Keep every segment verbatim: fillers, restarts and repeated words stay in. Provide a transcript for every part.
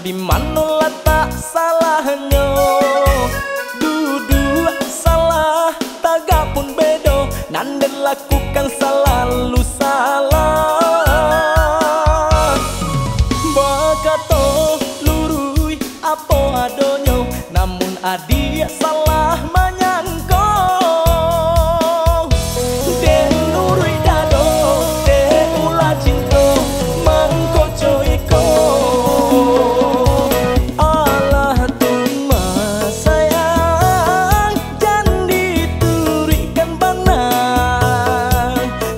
Di mano latak salahnyo? Duduak salah, tagak pun bedo. Nan den lakukan salalu salah. Bakato luruih apo adonyo, namun adiak salah manyangko. Dek luruih dado, dek ulah cinto, mangko co iko. Alah tu mah sayang, jan dituruikkan bana.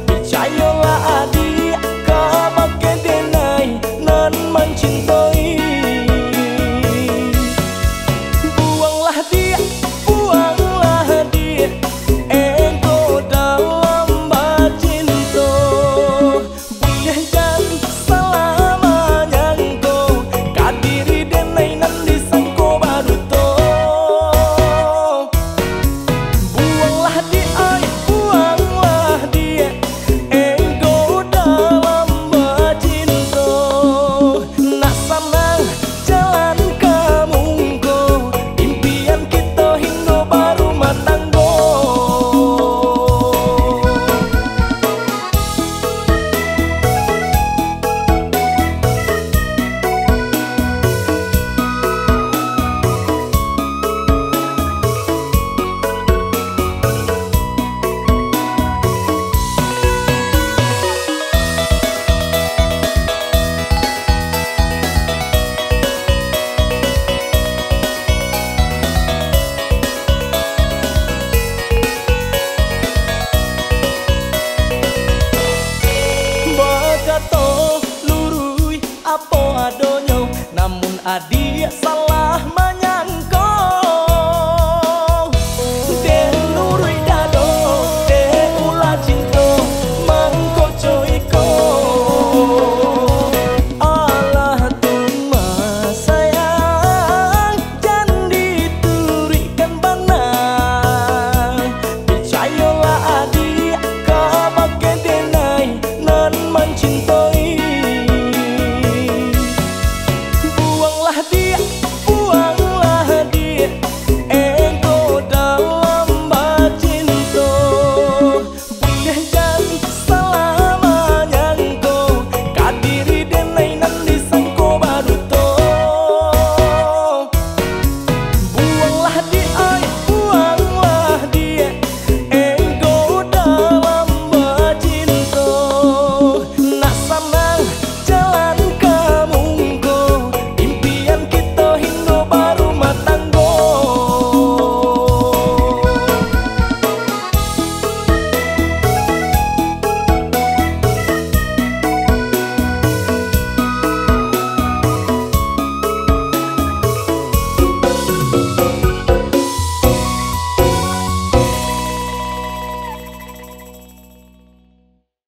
Picayolah adiak, kabake denai nan mancintoi. Buanglah diak, buanglah diak, ego dalam bacinto. Buliah jan salah manyangko, ka diri denai nan disangko baduto. Buanglah diak, ai, buanglah diak, ego dalam bacinto. Nak sanang jalan ka mungko, impian kito hinggo barumah tanggo. Bakato luruih apo adonyo, namun adiak salah